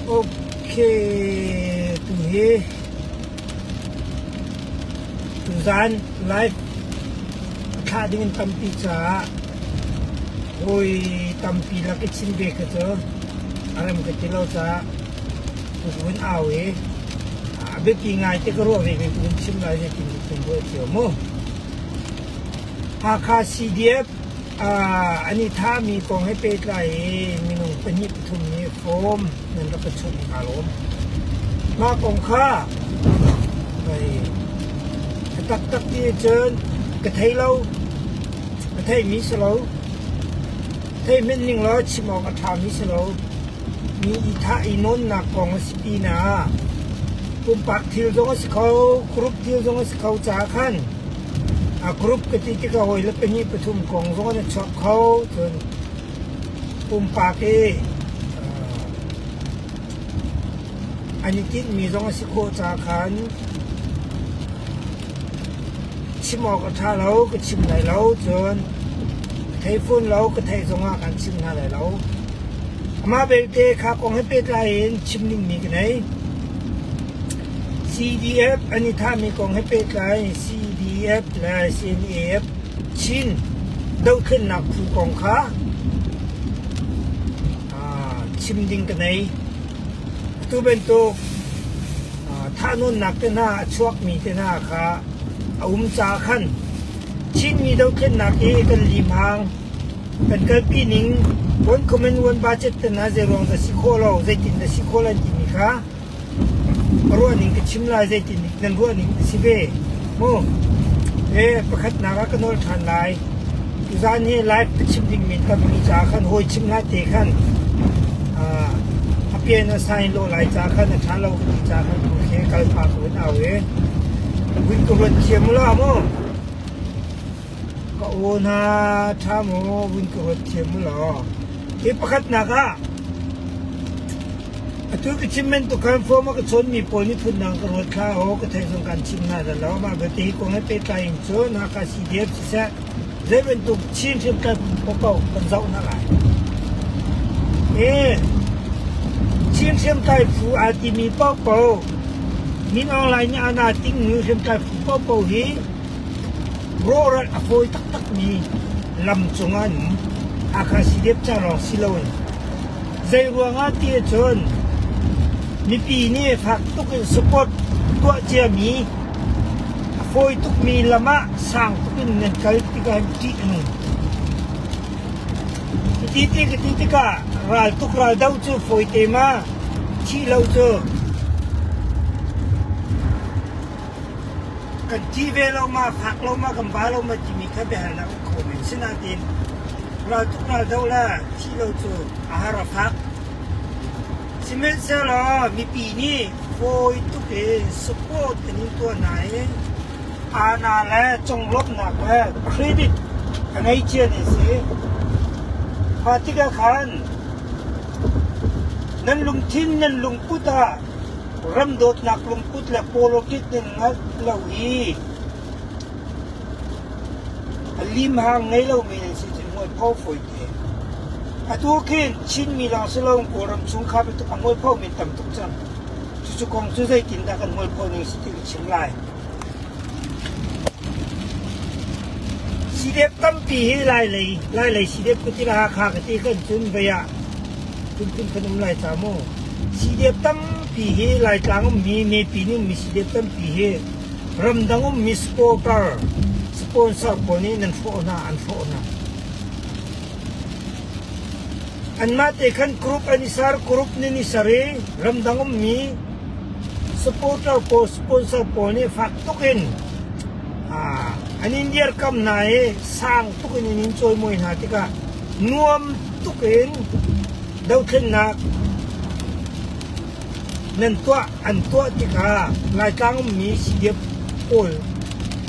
Ok, tuhi tuzaan live a thlah ding in tampi caah hawi tampi lak i chim ve kha cu a rem ka ti lo caah ka vun au i a biapi ngai te ka ruah ve mi ka vun chim lai zeitin dik kan ruah cio mu. Hakha CDF An i thahmi kong he pehtlai in minung pahnih pathum nih form nan rak ka chunh i kaa lawm. Mah kong kha a taktak ti ahcun ka thei lo. Ka theihmi si lo. Theih hmenh ning law chim awk a ṭhami si lo. Mi i thah i nawnnak kong a si pinah pumpak thil zong a si kho, group thil zong a si kho caah khan A group ka ti tikah hawile pahnih pathum kong zong an i chuak kho. Cun pumpak i an i tinhmi zong a si khawh caah khan chim awk a ṭha lo, ka chim lai lo. Cun ka thei fawn lo, ka theih zongah kan chim hna lai lo. Amah belte kha kong he pehtlai in chim dingmi ka nei. CDF an i thahmi kong he pehtlai CDF le CNAF Chin dothlennak phu kong kha chim ding ka nei. Atu bantuk thahnawnnak te hna a chuakmi te hna kha a um caah khan Chinmi dothlennak hi kan limhang kan kalpi ning one common one budget te hna zeiruang dah si khawh lo zeitin dah si khawh lai timi kha Ka ruahning ka chim lai zeitin nan ruahning a si ve mu. E pakhatnak ah ka nawl ṭhan lai. Tuzaan hi live ka chim dingmi tampi caah khan hawi chim hlah te khan a pian a sign lo lai caah khan a ṭha lo ka ti caah khan tu khi kal pah ka vun au i vun ka ruat thiam u la mu. Ka aw hna ṭha maw vun ka ruat thiam u law. Hi pakhatnak ah Atu ka chim bantuk khan form a ka chawnmi pawl nih phundang ka ruat hlah aw, ka theih zong kaan chim hna dah lo. Mah belte hi kong he pehtlai in cun Hakha CDF siseh zei bantuk Chin hriamtlai paohpaoh kan zoh hna lai. Ee, Chin hriamtlai phu aa timi paohpaoh Min Aung Hlaing nih aa tingmi hriamtlai phu paohpaoh hi rawhral a fawi taktakmi lam cungah an um. Hakha CDF ca lawng si loin Zeiruangah ti ahcun mipi nih fak tuk in support tuah ciami a fawi tukmi lam ah sang tuk in nan kal tikah hin ṭih a nung. Ti ti ka ti tikah raltuk raldo cu fawite ma thih lo cu kan ṭih ve lo ma fak lo ma kan ba lo ma timi kha biahalnak um kho men. Sinain raltuk raldo le thih lo cu a har a fak. Sihmanhsehlaw mipi nih fawi tuk in support an in tuah hna i aana le conglawmhnak le credit a ngei cia ni si. Kha tikah khan nan lungthin nan lungput ah ram dawtnak lungput le politics nan hngalh lo i a limhang ngei lomi nan si cun mualpho fawi te. Atu khin Chinmi lawng si loin Kawlram chungkhar bantuk a mualpho mi tam tuk cang. Cucu kong cu zeitindah kan mualpho ning si ti ka chim lai. CDF tampi hi Lailei Lailei CDF ka ti le Hakha ka ti kan cun vei ah phunphun kan um lai ca mu. CDF tampi hi Laitlang ummi mipi nih ummi CDF tampi hi ramdang ummi supporter sponsor pawl nih nan hrawh hna an hrawh hna. Anmah te khan group an i ser group nin i ser i ramdang ummi supporter pawl sponsor pawl nih fak tuk in an in dirkamh hna i sang tuk in an in cawimawi hna tikah nuam tuk in dothlennak nan tuah an tuah tikah Laitlang ummi CDF pawl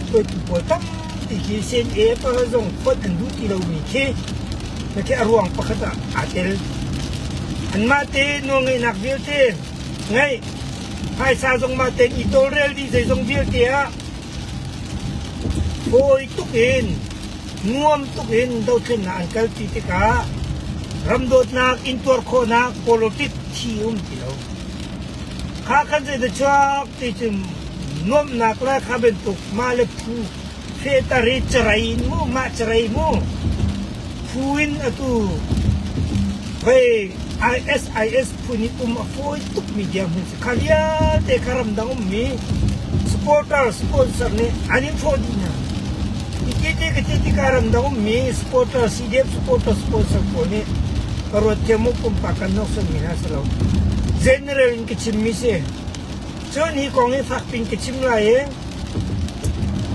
hruaitu pawl tampi khi CNA pa zong fonh an duh ti lomi khi na khi a ruang pakhat ah aa tel. Anmah te nawlngeihnak vialte ngeih phaisa zong mah tein i tawlrel dih zeizong vialte ah fawi tuk in nuam tuk in dothlennak an kalpi tikah ram dawtnak intuar khawhnak politics. thi um ti lo. Kha khan zei chuak ti cu nuamhnak le kha bantuk mah le phu fehter i carei in mu mah carei mu phu in atu vei ISIS phun i um a fawi tukmi dirhmun si. Kha vialte kha ramdang ummi supporter sponsor nih an in hrawh dih hna. Ti ka ti tikah ramdang ummi supporter CDF supporter sponsor pawl nih ka ruat thiam u pumpak kan hnawhsanmi hna si lo. General in ka chimmi si. Cun hi kong hi fak pin ka chim lai i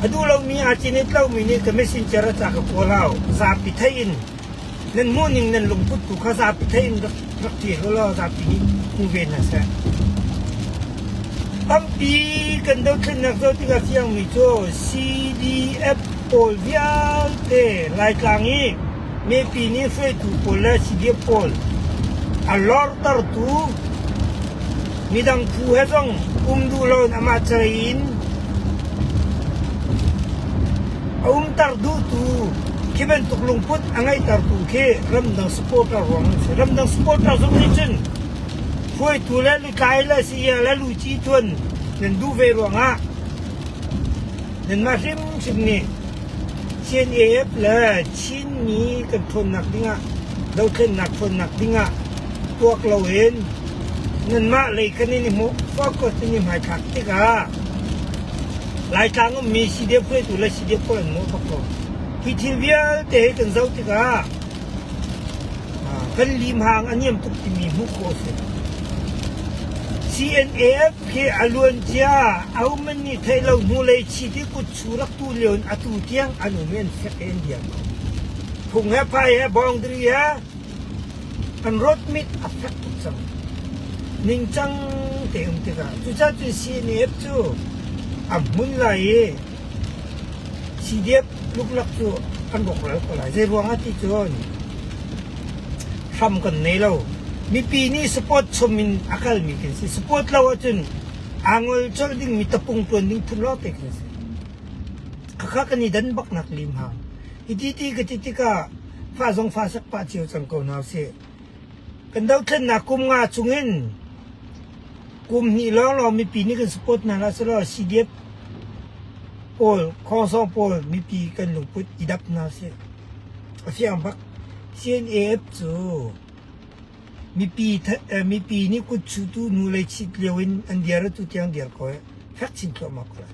a duh lomi aa cinit lomi nih ka messenger a ca ka kawl hau. Zapi theih in nan hmuhning nan lungput tu kha zapi theih in rak ṭial u law zapi nih hmu ve hna seh. Tampi kan dothlennak zoh tikah fiangmi cu CDF pawl vialte Laitlang i mipi nih hruaitu pawl le CDF pawl a lortertu midang phu he zong um duh loin amah carei in A umter duhtu khi bantuk lungput a ngeihtertu khi ramdang supporter ruang an si. Ramdang supporter zong nih cun hruaitu le lutlai le saya le luci tuan nan duh ve ruangah nanmah hrimhrim nih CNAF le Chinmi kan ṭhawnnak dingah dothlennak ṭhawnnak dingah tuak loin nanmah lei kan in i hmuh focus in i hmaithlak tikah Laitlang ummi CDF hruaitu le CDF pawl an mawh bak ko. Hi thil vialte hi kan zoh tikah kan limhang a niam tuk timi hmuh khawh a si. CNAF khi a luancia ahohmanh nih theih lo hnulei chit i kutchu rak tu lio in atu tiang an um i an fek i an diam ko. Phung he phai he boundary he Kan rawtmit a fek tuk cang. Ningcang te um tikah cucaah cun CNF cu a hmun lai i CDF luklak cu an rawkral ko lai. Zei ruangah ti cun hram kan nei lo. Mipi nih support chom in a kalmi kan si. Support lo ahcun aa ngol colh dingmi tapung tuan ding phun lawngte kan si. Khakha kan i dan bak nak lim hang. Hi ti ti ka ti tikah Fah zong fah sak pah cio cang ko hna usih. Kan dothlennak kum nga chungin kum hnih lawnglawng mipi nih kan support hna hlah sehlaw CDF pawl, khawngsawng pawl mipi kan lungput i dap hna usih. A fiang bak. CNAF cu mipi mipi nih kutchutu nu lei chit lio in an diar atu tiang diar ko i fek chin thluahmah ko lai.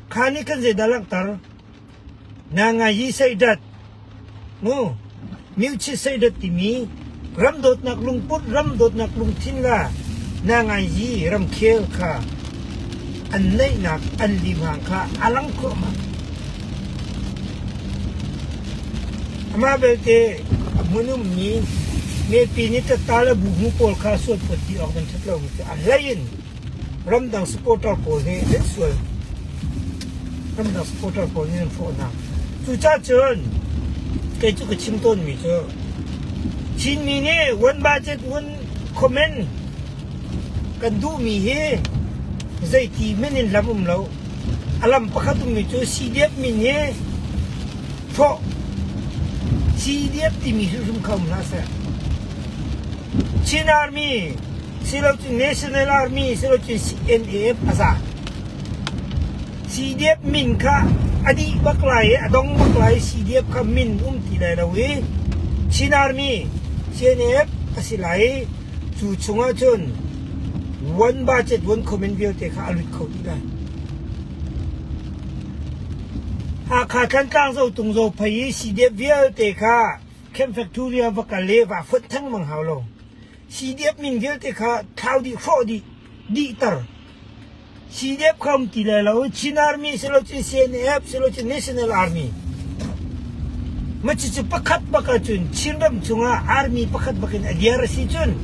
Kha nih kan zeidah langhter? Na ngai hi seidat mu miochit seidat timi ram dawtnak lungput ram dawtnak lungthin la na ngai hi ramkhel kha an neihnak an limhang kha a lang thluahmah. Amah belte a hmun ummi mipi nih tatta le buhmu pawl kha sualphawt dih awk nan ṭhat lomi cu a hlei in ramdang supporter pawl nih an sual ramdang supporter pawl nih an hrawh hna. Cucaah cun kei cu ka chim tawnmi cu Chinmi nih one budget one comment kan duhmi hi zeiti men in lam um lo. A lam pakhat ummi cu CDF min hi hrawh CDF timi hrimhrim kha um hlah seh. Chin Army silocun National Army silocun CNAF a za. CDF min kha a dih bak lai i a dong bak lai i CDF kha min um ti lai lo i Chin Army CNAF a si lai i cu chungah cun one budget one comment vialte kha a lut kho dih lai. Hakha Thantlang Zotung Zophei i CDF vialte kha Camp Factory ah va kal i va fonh thengmang hau lo. CDF min vialte kha thlau dih hrawh dih dihter. CDF kha um ti lai lo Chin Army silocun CNF silocun National Army. Ma cucu pakhat bak ahcun Chinram chungah army pakhat bak in a diar a si cun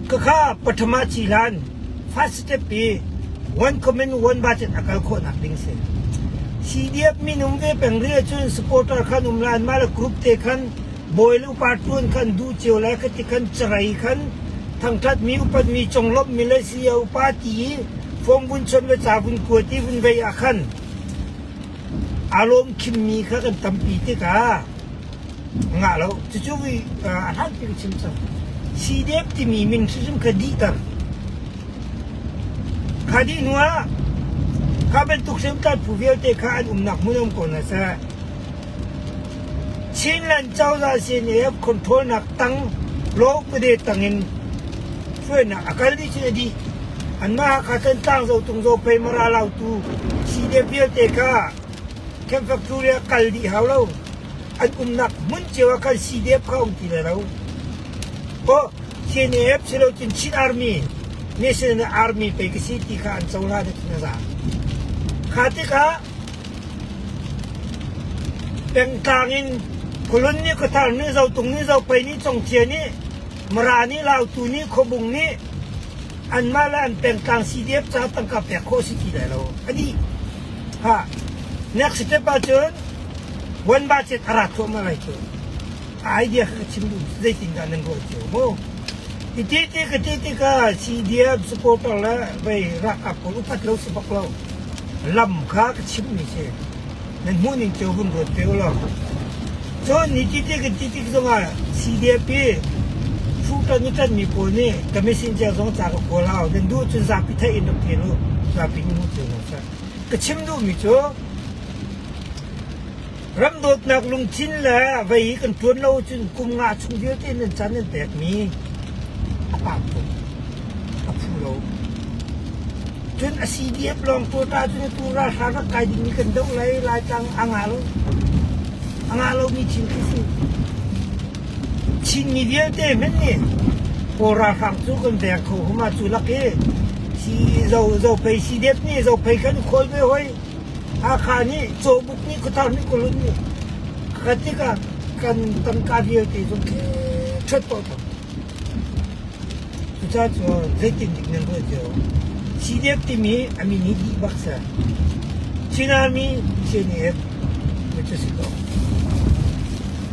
khakha pathama cihlan first step i one command one budget a kal khawhnak ding si. CDF minung ve peng rih ahcun supporter khan um la anmah le group te khan Bawi le upa ṭuan khan duh cio le khati khan carei khan thangṭhatmi upatmi conglawmhmi le saya upa ti i fawm vun chawnh le ca vun kuat i vun vei ah khan aa lawm khimmi kha kan tampi tikah ngah lo. Cucu a hlanpi ka chim cang. CDF timi min hrimhrim kha dihter. Kha dih hnu ah kha bantuk hriamtlai phu vialte kha an umnak hmun um ko hna seh. Chinland cozah CNF control nak tang law upade tang in hruainak a kal dih cun a dih. Anmah Hakha Thantlang Zotung Zophei Mara Lautu CDF vialte kha Camp Factory ah kal dih hau lo. An umnak hmun cio ah khan CDF kha um ti lai lo. Aw CNF si lo cun Chin Army, National Army pei ka si ti kha an cohlan ahcun a za. Kha tikah pengtlang in Khualun nih Khuathar nih Zotung nih Zophei nih Congthia nih Mara nih Lautu nih Khuabung nih anmah le an pengtlang CDF caah tangka pek khawh si ti lai lo. A dih. Ha. Next step ahcun one budget a ra thluahmah lai cu. A idea kha ka chim duh zeitindah nan ruah cio mu. I ti ti ka ti tikah CDF supporter le vei ralkap pawl upat lo si bak lo. Lam kha ka chimmi si. Nan hmuh ning cio vun ruat ve ulaw. Cun ni ti ti kan ti tik zongah CDF hi fuhṭan i ṭanmi pawl nih ka messenger zong ca ka kawl hau. Nan duh cun zapi theih in rak ṭial u. Zapi nih hmu cio hna seh. Ka chim duhmi cu Ram dawtnak lungthin le vei i kan ṭuan lo ahcun kum nga chung vialte nan caan nan pekmi a pam tuk, a phu lo. Cun a CDF lawng quota cun atu ralhrang rak kai dingmi kan doh lai, Laitlang a ngah lo. A ngah lomi thil khi si. Chinmi vialte hmanh nih Kawl ralhrang cu kan veng kho huma cu lak i si zo zophei CDF nih zophei kan khawl ve hoi. Hakha nih Cawbuk nih Khuathar nih Kawlun nih ka tikah kan tangka vialte zong khi ṭhat tuah ko. Cucaah cun zeitin dik nan ruah cio. CDF timi a min hi dih bak si. Chin Army CNF cu si ko.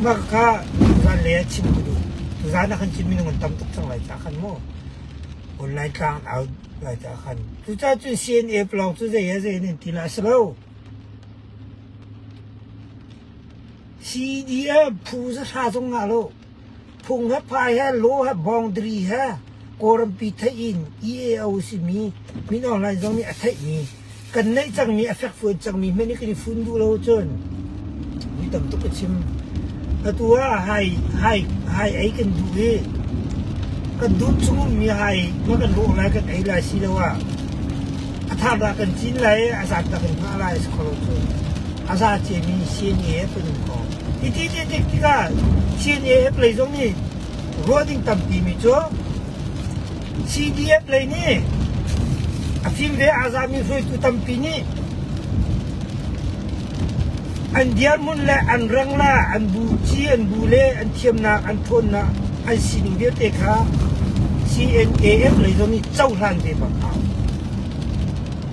Mah kha tuzaan lei ah chim ka duh. Tuzaan ah khan cun minung an tam tuk cang lai ca khan mu. Online tlang au lai ca khan. Cucaah cun CNF lawng cu zei ah zei nan ti la a si lo. CDF phu zahra zong ngah lo. Phung he phai he law he boundary he Kawlrampi theih in EAO simi Min Aung Hlaing zong nih a theihmi kan neih cangmi a fekfuan cangmi hmanh nih kan i fun duh lo cun mi tam tuk a chim. Atu ah hai hai hai ei kan duh i kan dum chung ummi hai ma kan rawh lai kan ei lai siloah a thar dah kan cin lai a zat dah kan hngah lai a si kho lo cu. A za ciami CNA kan um ko. Hi ti ti tik tikah CNA lei zong nih ruah ding tampi mi cu CDF lei nih a fim ve aa zami hruaitu tampi nih an dirhmun le an rang le an bu ci an bu le an thiamnak an ṭhawnnak an sining vialte kha CNAF lei zong nih cohlan ve bak hau.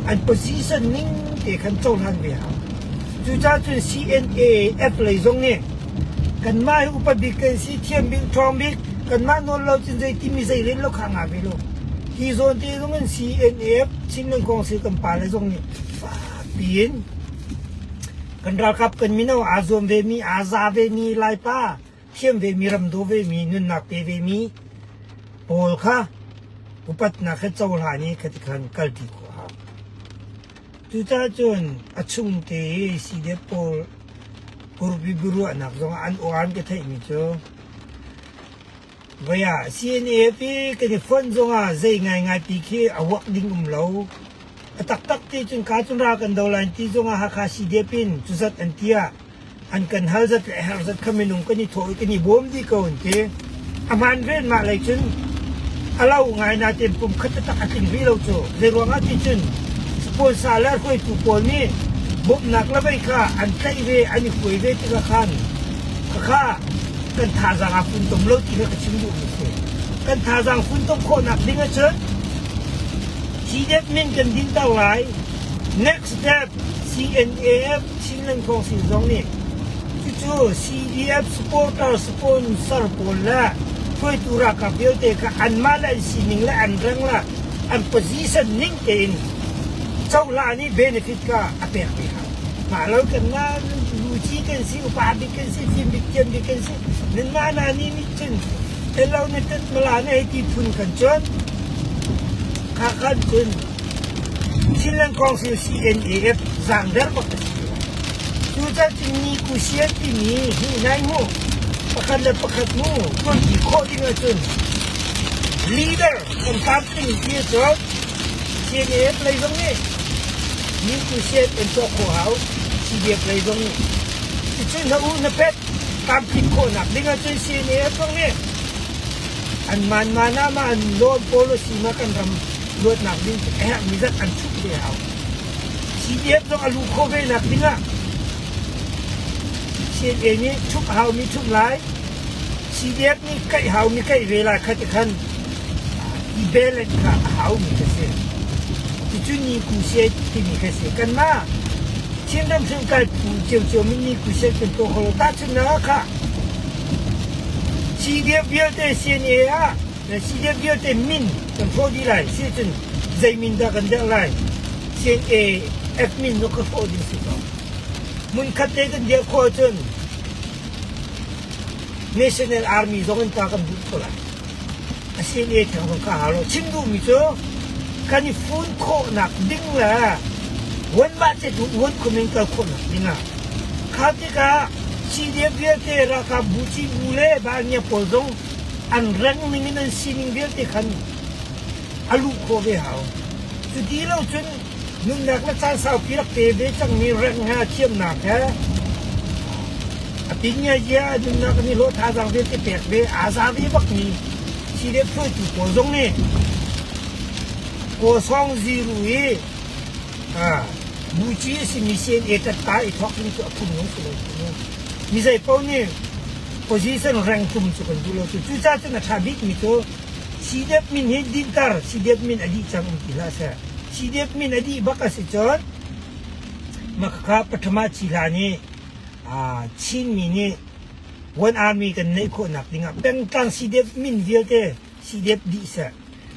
An position ning te khan cohlan ve hau. Cucaah cun CNAF lei zong nih kanmah hi upa bik kan si, thiam bik, ṭhawng bik, kanmah nawl lo cun zei timi zei len lo kha ngah ve lo. Hi zawn te zong in CNAF Chinland Council kan pale zong nih fakpi in kan ralkap kan mino aa zuam vemi, aa za vemi Laipa, thiam vemi, ram daw vemi, nunnak pe vemi pawl kha upatnak he cohlan i khati khan kalṭi khawh hau. Cucaah cun a chungte i CDF pawl Kurpi biaruahnak zongah an aw-an ka theihmi cu voi ah CNA pi kan i fonh zongah zei ngaingai pi khi a uak ding um lo. A taktak ti cun ka cun ral kan do lai ti zongah Hakha CDF in cuzat an ti ah an kan hal zat le herh zat kha minung kan i thawh i kan i bawm dih ko an ti. A hmaan ven mah lei cun a lo ngai nain pum khat taktak a tling rih lo cu. Zeiruangah ti cun sponsor le hruaitu pawl nih bawmhnak le vei kha an tlaih ve an i hruai ve tikah khan khakha kan thazaang aa funtom lo ti kha ka chim duhmi si. Kan thazaang funtom khawhnak ding ahcun CDF min kan dinter lai. Next step CNAF Chinland Council zong nih cucu CDF supporter sponsor pawl le hruaitu ralkap vialte kha anmah le an sining le an reng le an position ning tein cohlan i benefit kha a pek ve hau. Mah lo kanmah luci kan si, upa bik kan si, fim bik thiam bik kan si, nanmah na nih nih cun. Elo na tet mala na hei ti phun kan cun kha khan cun Chinland Council CNAF zaangder bak a si. Cucaah cun ni kusian timi hi nai mu pakhat le pakhat mu tuanti khawh ding ahcun leader kan tlamtling ti ahcun CNAF lei zong nih ni kusian an tuah khawh hau CDF lei zong nih cucu na u na pet tlamtlin khawhnak ding ahcun CNAF zong nih an man man ah ma an law policy ma kan ram luatnak ding cu a herhmi zat an chuh ve hau. CDF zong a luh khawh ve nak ding ah CNA nih ṭhumh haumi ṭhumh lai, CDF nih kaih haumi kaih ve lai kha ti khan i balance kha a haumi kha si. Cucu ni kusiai timi kha si. Kanmah Chinram hriamtlai phu ciocio min ni kusiai kan tuah kho lo. Tahchunhnak ah kha CDF vialte CNA ah CDF vialte min kan hrawh dih lai. Si cun zei min dah kan derh lai? CNA F min nu ka hrawh ding si ko. Hmunkhat te kan dirh khawh ahcun National Army zong in ta kan duh ko lai. A CNA theng zong ka hau lo. Chim duhmi cu kan i fun khawhnak ding le one mah te tu one khumin kal khawhnak ding ah kha tikah CDF vialte ralkap bu ci bu le Barnia pawl zong an reng ning in an sining vialte khan a luh khawh ve hau. Cuti lo cun nunnak le caan saupi rak pe ve cangmi reng he thiamnak he a pingia nunnak an i hlawh thazaang vialte pek ve aa za ve bakmi CDF hruaitu pawl zong nih kawsawng ziru i buci a simi CNA ṭatta i thawk ding cu a phung nung si lo mi zei paoh nih position reng tum cu kan duh lo cu cucaah cun a ṭha bikmi cu CDF min hi dinhter CDF min a dih cang um ti hlah seh CDF min a dih bak a si cun makhakha Pathama Chihla nih Chinmi nih One Army kan neih khawhnak dingah pengtlang CDF min vialte CDF dih seh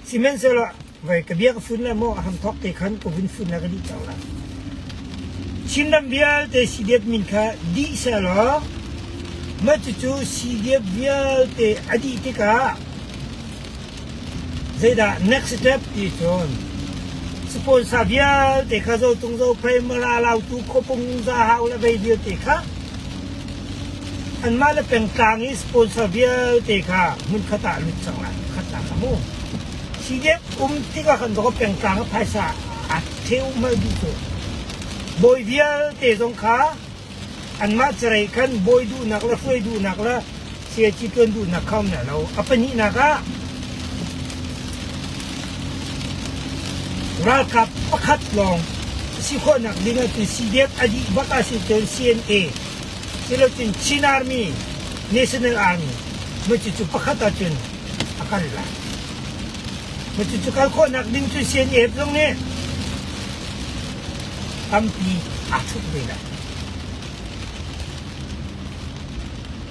sihmanhsehlaw vai ka bia ka fun le maw a ham thawk te khan ka vun fun le ka dih cang lai Chinram vialte CDF min kha dih seh law mah cucu CDF vialte a dih tikah Zeidah next step ti cun sponsor vialte kha zotung zophei mara lautu khuapung zahau le vei vialte kha anmah le pengtlang i sponsor vialte kha hmunkhat ah lut cang lai khat la kha mu CDF um tikah kan zong pengtlang a phaisa a theu mal duh cu bawi vialte zong kha Anmah carei khan bawi duhnak le hruai duhnak le siaci ṭuan duhnak kha um lo. A pahnihnak ah ralkap pakhat lawng si khawhnak ding ahcun CDF a dih bak ah si cun CNA silocun Chin Army, National Army cucu pakhat ahcun a kal lai. Cucu kal khawhnak ding cu CNF zong nih tampi aa ṭhut ve lai.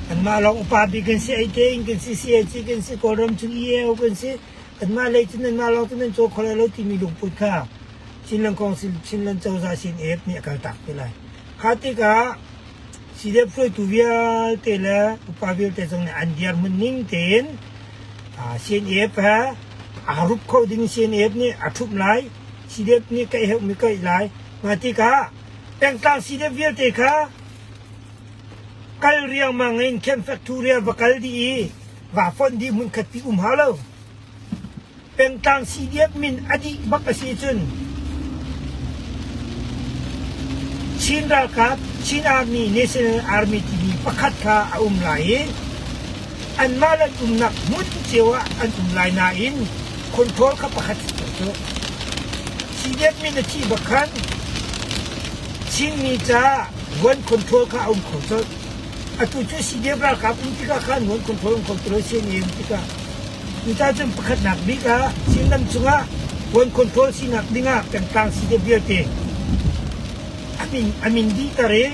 Anmah lawng upa bik kan si, Aitein kan si, CAC kan si, Kawlram chung EAO kan si, anmah lei cun anmah lawng cun nan caw kho lai lo timi lungput kha Chinland Council, Chinland cozah CNF nih a kaltak te lai. Kha tikah CDF hruaitu vialte le upa vialte zong nih an dirhmun ning tein CNF he aa rup kho ding CNF nih a ṭhumh lai, CDF nih kaih herhmi kaih lai. Mah tikah pengtlang CDF vialte kha kal riangmang in camp factory ah va kal dih i vaa fonh dih hmunkhat pi um hau lo. Pengtlang CDF min a dih bak a si cun Chin ralkap, Chin Army, National Army timi pakhat kha a um lai i anmah le an umnak hmun cio ah an um lai nain control kha pakhat si ko cu. CDF min a thih bak khan Chinmi caah one control kha a um kho colh. Atu cu CDF ralkap um tikah khan one control um kho ti lo CNA um tikah Cucaah cun pakhatnak bik ah Chinram chungah one control sinak dingah pengtlang CDF vialte a min dihter i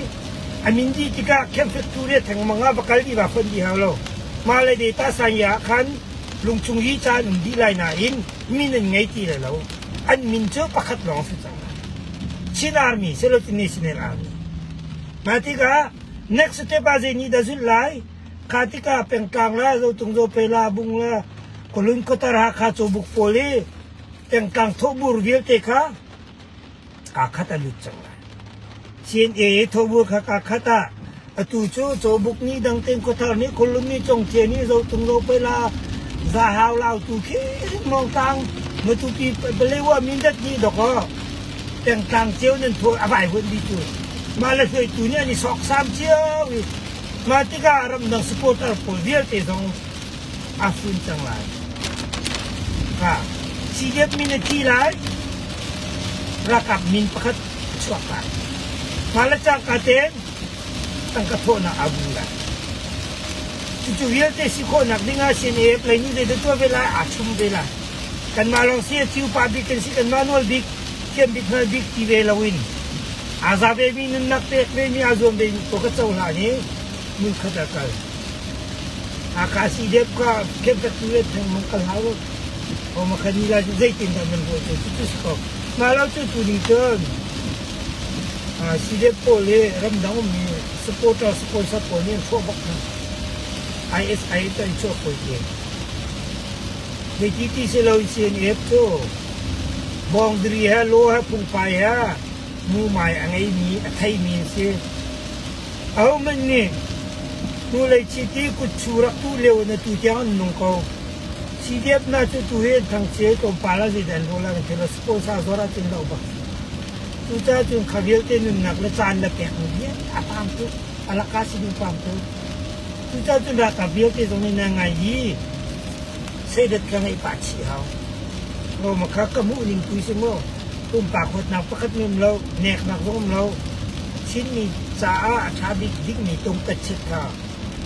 a min dih tikah camp factory thengmang ah va kal dih va fonh dih hau lo. Mah le data science ah khan lungchung hi ca an um dih lai nain min an ngei ti lai lo. An min cu pakhat lawng si cang lai. Chin Army silo National Army. Mah tikah next step ah zei nih dah zulh lai? Kha tikah pengtlang le Zotung Zophei la Bung le Kawlun Khuatar Hakha Cawbuk pawl i pengtlang thawhbur vialte kha kaa khat a lut cang lai. CNA i thawhbur kha kaa khat ah atu cu Cawbuk nih Dangten Khuathar nih Kawlun nih Congthia nih Zotung Zophei la Zahau Lautu khi Mawngtlang Matupi Palewa Mindat nih dawkaw pengtlang cio nan thawh a vaivuanh dih cu. Mah le hruaitu nih an i sawksam cio i Mah tikah ramdang supporter pawl vialte zong aa fun cang lai. Ka CDF min a thi lai, ralkap min pakhat a chuak lai. Mah le cangka tein tangka thawhnak aa bu lai. Cucu vialte si khawhnak ding ah CNAF lei nih zeidah tuah ve lai, aa chum ve lai. Kanmah lawng si a thi upa bik kan si, kanmah nawl bik, thiam bik, hngal bik ti ve loin Aa za vemi nunnak pek vemi aa zuam vemi ko ka cohlan i hmunkhat ah kal. Hakha CDF kha kemkhat tu le thengmang kal hau. O ma khan ni la zeitin dah nan ruah cu cu si ko. Mah lo cu tu ning cun CDF pawl hi ramdang ummi supporter sponsor pawl nih an chuah bak hna. ISI cu an chuah fawi te. Zeiti ti si lo in CNF cu boundary he law he phungphai he mumai a ngeimi a theimi an si. Ahohmanh nih hnulei chiti kutchu rak tuh lio in atu tiang an nung ko. CDF hna cu tu hi an thangchia i tlawmpal ah zeidah an rawl ah kan thei lo sponsor zuar ahcun lo bak. Cucaah cun kha vialte nunnak le caan le pekmi vialte a paam tuk, a laka si ding paam tuk. Cucaah cun ralkap vialte zong nih na ngai i seidat ka ngeih pah chih hau. Roma kha ka hmuh ning tu si mu. Pumpak huatnak pakhat mi um lo, neknak zong um lo. Chinmi caah a ṭha bik dingmi tungtatchit kha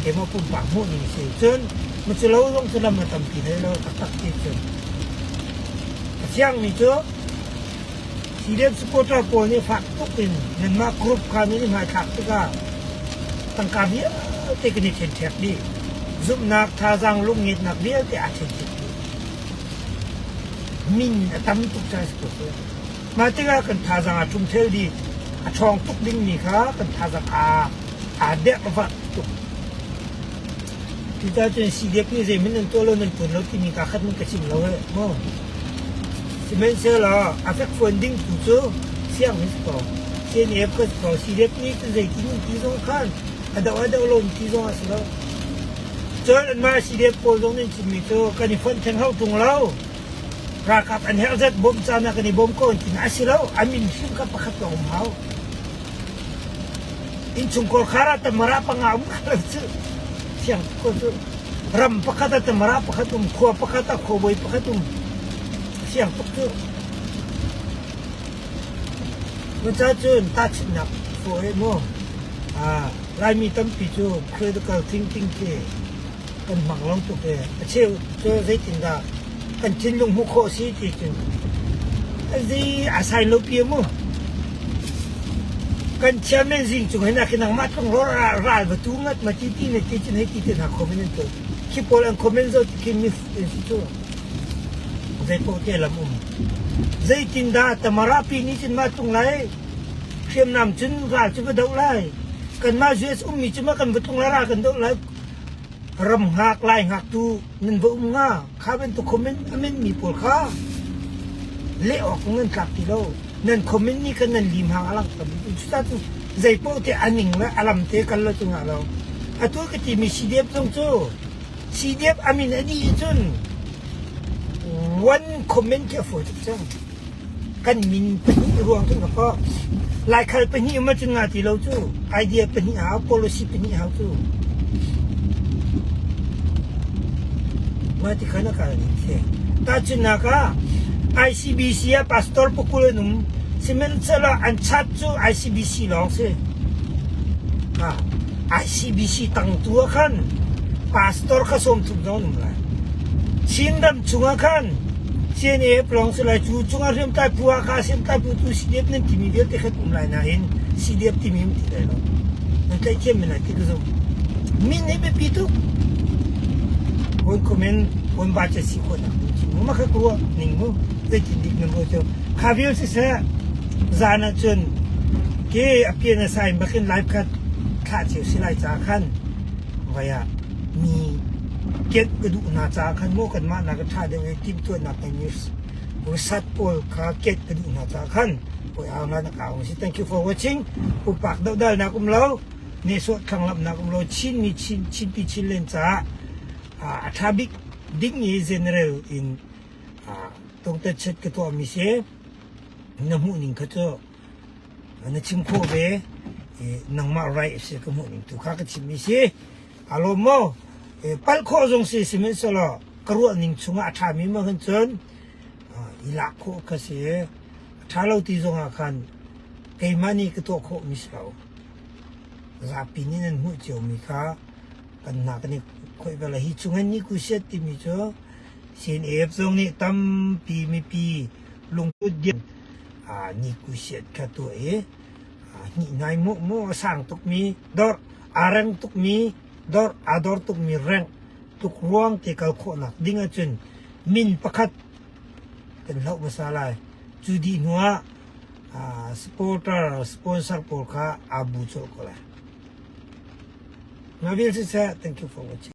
keimah pumpak hmuh ning si. Cun maculo zong cu lam a tampi hlei lo taktak ti cun. A fiangmi cu CDF supporter pawl nih fak tuk in nanmah group kha nan i hmaithlak tikah tangka vialte kan i ṭhenṭhek dih. Zumhnak, thazaang, lungngetnak vialte aa ṭhenṭhek dih. Min a tam tuk caan si ko seh. Mah tikah kan thazaang aa ṭhumṭhel dih. A ṭhawng tuk dingmi kha kan thazaang aa aa derhvat tuk. Cucaah cun CDF nih zeihmanh nan tuah lo nan ṭuan lo timi kaa khat hmanh ka chim lo eh maw. Sihmanhsehlaw a fekfuan ding tu cu siang hi si ko. CNF ka si ko. CDF nih cun zeitin in ti zong khan a doh a doh lo in ti zong a si lo. Cun anmah CDF pawl zong nih an chimmi cu kan i fonh theng hau ṭung lo. Ralkap an herh zat bawmh caan ah kan i bawm ko an ti na a si lo. A min hrim kha pakhat lawng um hau. Innchungkhar khar ah tamara panga um kha lo cu. Thiang ko cu. Ram pakhat ah tamara pakhat um, khua pakhat ah khuabawi pakhat um. Thiang tuk cu. Cucaah cun tahchunhnak fawi mu. Laimi tampi cu critical thinking khi kan hmang lo tuk i a cheu cu zeitindah kan thinlung hmuh khawh si ti cun zei a sai lo pi mu. Kan chairman zing cung hin ah khin nangmah tlung ral va tu ngat ma ti ti ne ti cun hei ti te hna comment an tu. Khi pawl an comment zo ti khi mis in si cu. Zei paoh te lam um. Zeitindah Tamara pi nih cun mah tlung lai hriamnam cun ral cu va doh lai. Kanmah US ummi cu mah kan va tlung lai ral kan doh lai. Ram hngak lai hngaktu nan va um hnga. Kha bantuk comment a menmi pawl kha leh awk nan tlak ti lo. Nan comment nih khan nan lim hang a langhter. Cucaah cu zei paoh te a ning le a lam te kal lo cu ngah lo. Atu ka timi CDF zong cu CDF a min a dih cun one comment khi a fawi tuk cang. Kan min pahnih ruang cun ka kawh. Laikhal pahnih um ahcun nga ti lo cu. Idea pahnih hau, policy pahnih hau cu. Mah ti khan a kal ning si. Tahchunhnak ah ICBC ah pastor pakul an um. Sihmanhsehlaw an chat cu ICBC lawng si. Ha. ICBC tangtu ah khan pastor kha 30 zong an um lai. Chinram chungah khan CNA lawng si lai cu cungah hriamtlai phu ah kha hriamtlai phu tu CDF nan timi vialte khan um lai nain CDF timi um ti lai lo. Nan tlaih men lai ti ka zum. Min hi biapi tuk. Hawi comment hawi ba cha si khawh nak mu ma kha ka ruah ning mu zeitin dik nan ruah cu kha vial siseh zan ah cun ke a pian a sai bakin live kha thlah cio si lai caah khan vai ah. Mi kianh ka duh hna caah khan maw kanmah nak a ṭha deuh i timhtuahnak ngeimi rusat pawl kha kianh ka duh hna caah khan hawi au hna na ka si. Thank you for watching. Pumpak dohdalnak um lo, nehsawh thlanglamhnak um lo, Chinmi Chin Chinpi Chinland caah a ṭha bik ding i general in tongtetchet ka tuahmi si. Na hmuhning kha cu na chim khawh ve. Nangmah right a si ka hmuhning tu kha ka chimmi si. Aa lawm maw? Palh khawh zong si sihmanhsehlaw ka ruahning chungah a ṭhami ma khan cun i lak khawh kha si. A ṭha lo ti zongah khan keimah nih ka tuah khawhmi si lo. Zapi nih nan hmuh ciomi kha kan hna kan i khawih bal. Hi chungin ni kusiat timi cu CNF zong nih tampi mipi lungput diam ni kusiat kha tuah i hnihnai maw maw a sang tukmi dor aa reng tukmi dor aa dor tukmi reng tuk ruang te kal khawhnak ding ahcun min pakhat kan hloh hmasa lai. Cu dih hnu ah supporter sponsor pawl kha aa bu colh ko lai. Nga vial siseh, thank you for watching.